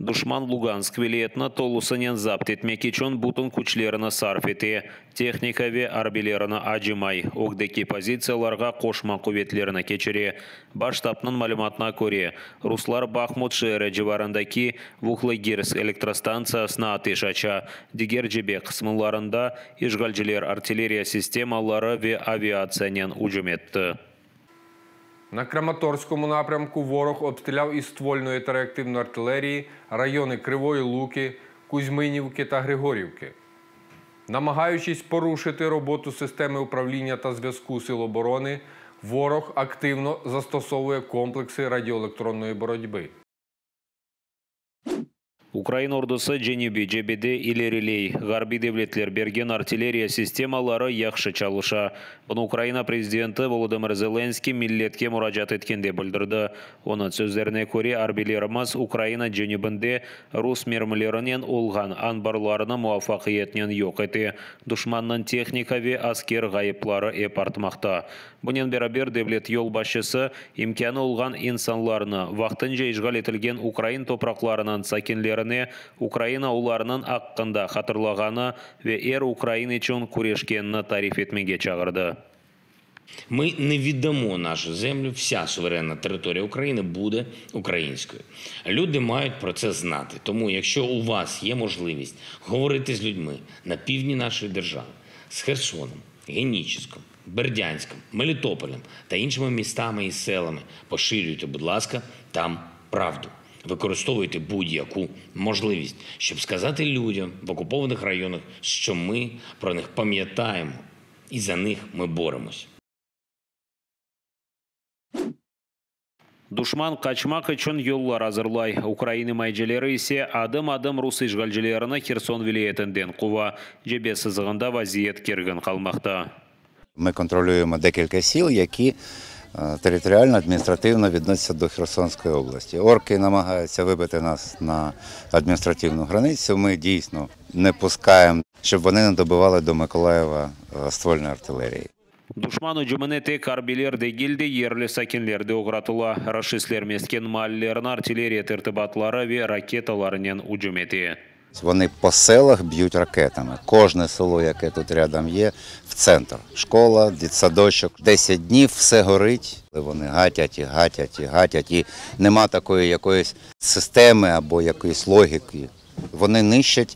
Duşman Lugansk vilâyetini tolusınen zapt etmek içün bütün küçlerini sarf ete, tehnika ve arbiylerini acımay, ögdeki pozitsiyalarğa qoşma quvetlerini keçire. Baş ştabnıñ malümatına köre, ruslar Bahmut şeeri civarındaki Vuhlegirsk elektrostantsiyasına ateş aça, diger cebe qısımlarında işğalciler artilleriya sistemaları ve aviatsiyanen ücüm etti. На Краматорському напрямку ворог обстріляв із ствольної та реактивної артилерії райони Кривої Луки, Кузьминівки та Григорівки. Намагаючись порушити роботу системи управління та зв'язку Сил оборони, ворог активно застосовує комплекси радіоелектронної боротьби. Ukrain ordusı cenübiy cebede ileriley, ğarbiy devletler bergen artilleriya sistemaları yahşı çalışa. Bunı Ukraina prezidenti Volodımır Zelenskıy milletke muracaat etkende bildirdi. Onıñ sözlerine köre, arbiylerimiz Ukraina cenübinde rus mermilerinen olğan anbarlarnı muvafaqiyetnen yoq ete, duşmannıñ tehnika ve asker ğayıpları ep artmaqta. Bunen beraber, devlet yolbaşçısı, imkânı olğan insanlarnı, vaqtınca işğal etilgen ukrain topraqlarınıñ sakinlerine Ukraina olarnıñ aqqında hatırlağanı ve er ukrain içün küreşkenini tarif etmege çağırdı. Ми не віддамо нашу землю, вся суверенна територія України буде українською. Люди мають про це знати. Тому, якщо у вас є можливість говорити з людьми на півдні нашої держави, з Херсоном, Генічеськом, Бердянськом, Мелітополем та іншими містами і селами, поширюйте, будь ласка, там правду. Використовуйте будь-яку можливість, щоб сказати людям в окупованих районах, що ми про них пам'ятаємо і за них ми боремось. Duşman qaçmaq içün yollar azırlay, ukrain imayecileri ise adım-adım rus işğalcilerini Herson vilâyetinden quva. Cebe sızığında vaziyet kergin qalmaqta. Ми контролюємо декілька сіл, які територіально, адміністративно відносяться до Херсонської області. Орки намагаються вибити нас на адміністративну границю. Ми дійсно не пускаємо, щоб вони не добивали до Миколаєва ствольної артилерії. Duşman ücümine tek arbiyler degil de, yerli sakinler de oğratıla. Raşistler mesken maallerini artilleriya tertibatları ve raketalarnen ücüm ete. Вони по селах б'ють ракетами. Кожне село, яке тут рядом є, в центр. Школа, дитсадочок. 10 днів все горить. Вони гатять і гатять і гатять. І нема такої якоїсь системи або якоїсь логіки. Вони нищать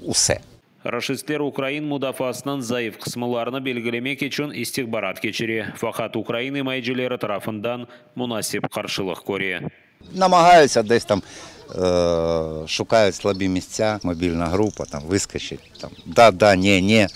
усе. Raşistler ukrain mudafaasınıñ zayıf qısımlarını belgilemek içün istihbarat keçire, faqat ukrain imayecileri tarafından munasip qarşılıq köre. Намагаються десь там, шукають слабі місця, мобільна група там вискочить, там, да, да, ні, ні,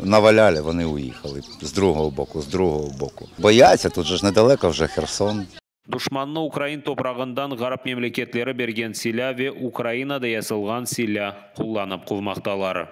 наваляли, вони уїхали з другого боку, з другого боку. Бояться, тут же ж недалеко вже Херсон. Duşmannı ukrain toprağından ğarp memleketleri bergen silâ ve Ukrainada yasalğan silâ qullanıp quvmaqtalar.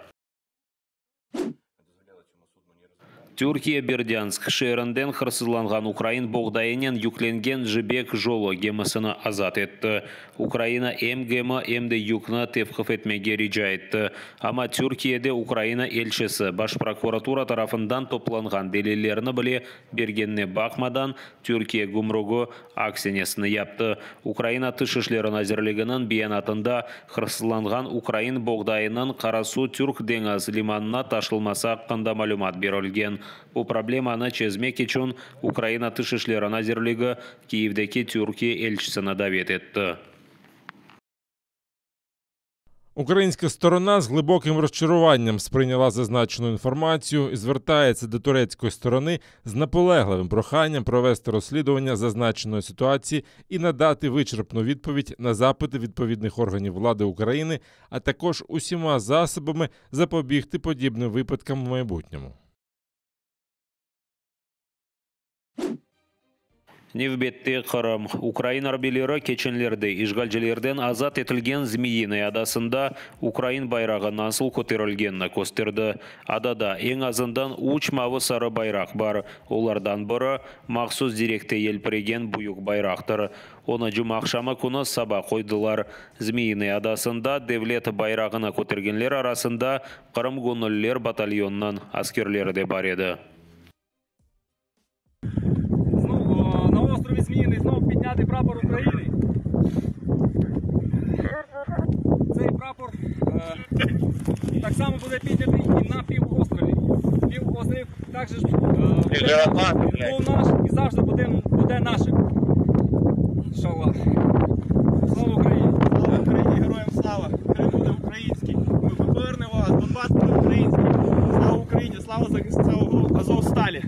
Türkiye Berdânsk şeerinden hırsızlanğan ukrain boğdayınen yüklengen Jibek Jolu gemisini azat etti. Ukraina em gemi, em de yükni tevqif etmege rica etti. Amma Türkiyede Ukraina elçisi Baş prokuratura tarafından toplanğan delillerni bile bergenine baqmadan, Türkiye gümrügi aksinesini yaptı. Ukraina Tış işleri nazirliginiñ beyanatında hırsızlanğan ukrain boğdayınıñ Qarasu türk deñiz limanına taşılması aqqında malümat berilgen. Bu problemanı çezmek içün Ukraina Tış işleri nazirligi Kiyevdeki Türkiye elçisini davet etti. Українська сторона з глибоким розчаруванням сприйняла зазначену інформацію і звертається до турецької сторони з наполегливим проханням провести розслідування зазначеної ситуації і надати вичерпну відповідь на запити відповідних органів влади України, а також усіма засобами запобігти подібним випадкам в майбутньому. Nevbette Qırım. Ukrain arbiyleri keçenlerde işğalcilerden azat etilgen Zmiyinıy adasında ukrain bayrağı nasıl köterilgenini kösterdi. Adada eñ azından üç mavı-sarı bayraq bar, olardan biri, mahsus direkte yelpiregen büyük bayraqtır. Onı cumaaqşamı künü saba qoydılar. Zmiyinıy adasında devlet bayrağını kötergenler arasında Qırım göñülliler batalyonınıñ askerleri de bar edi. На острові Зміїний знов піднятий прапор України. Цей прапор е, так само буде піднятий і на півострові. Півострів також е, буде, був наш і завжди буде, буде нашим. Іншаллах. Слава Україні! Слава Україні, героям слава! Крим буде український! Ми повернемо вас, Донбас буде український! Слава Україні! Слава захисникам Азовсталі!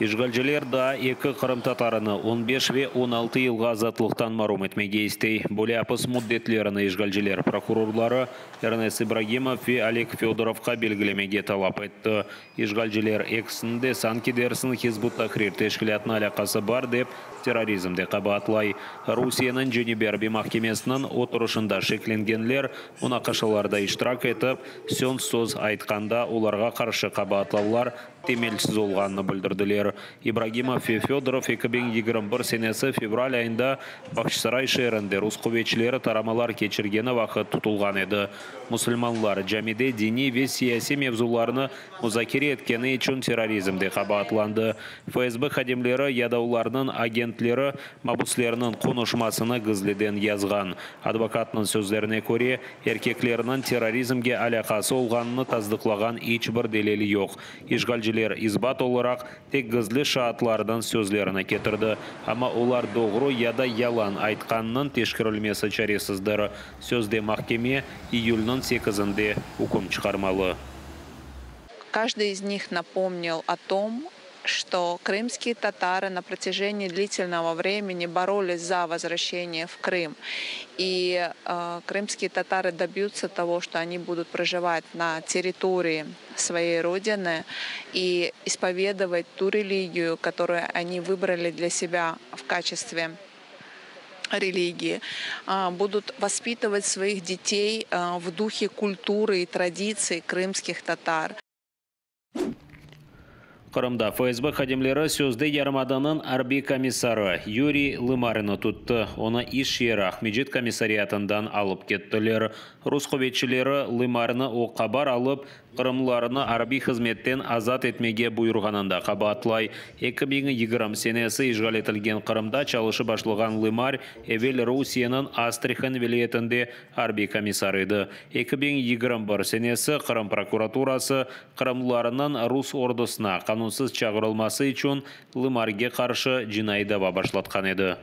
İşğalciler daa eki qırımtatarını 15 ve 16 yılğa azatlıqtan marum etmege istey. Böyle apis müddetlerini işğalciler prokurorları Ernest İbragimov ve Oleg Fedorovğa belgilemege talap etti. İşğalciler ekisini de sanki dersiñ Hizb ut-Tahrir teşkilâtına alâqası bar dep terrorizmde qabaatlay. Rusiyeniñ Cenübiy arbiy mahkemesiniñ oturışında şeklengenler munaqaşalarda iştirak etip, soñ söz aytqanda olarğa qarşı qabaatlavlar temelsiz olğanını bildirdiler. İbragimov ve Fedorov 2021 senesi fevral ayında Bağçasaray şeerinde rus quvetçileri taramalar keçirgeni vaqıt tutulğan edi. Musulmanlar camide diniy ve siyasiy mevzularnı muzakere etkeni içün terrorizmde qabaatlandı. FSB hadimleri ya da olarnıñ agentleri mabüslerniñ qonuşmasını gizliden yazğan. Advokatnıñ sözlerine köre, erkeklerniñ terrorizmge alâqası olğanını tasdıqlağan iç bir delil yoq. İşğalciler isbat olaraq tek gizli şaatlarnıñ sözlerini ketirdi. Amma olar doğru ya da yalan aytqanınıñ teşkerilmesi çaresizdir. Sözde mahkeme iyülniñ 8-nde üküm çıqarmalı. Каждый из них напомнил о том, что крымские татары на протяжении длительного времени боролись за возвращение в Крым. И крымские татары добьются того, что они будут проживать на территории своей родины и исповедовать ту религию, которую они выбрали для себя в качестве религии, будут воспитывать своих детей в духе культуры и традиций крымских татар. Qırımda FSB hadimleri sözde yarımadanıñ arbiy komissarı Yuriy Lımarnı tuttı. Onı iş yeri Aqmescit komissariatından alıp kettiler. Rus quvetçileri Lımarnı o qabar alıp, qırımlılarnı arbiy hızmetten azat etmege buyurğanında qabaatlay. 2020 senesi işğal etilgen Qırımda çalışıp başlağan Lımar evel Rusiyeniñ Astrahan vilâyetinde arbiy komissar edi. 2021 senesi Qırım prokuraturası qırımlılarnıñ rus ordusına qanunsız çağırılması içün Lımarge qarşı cinaiy dava başlatqan edi.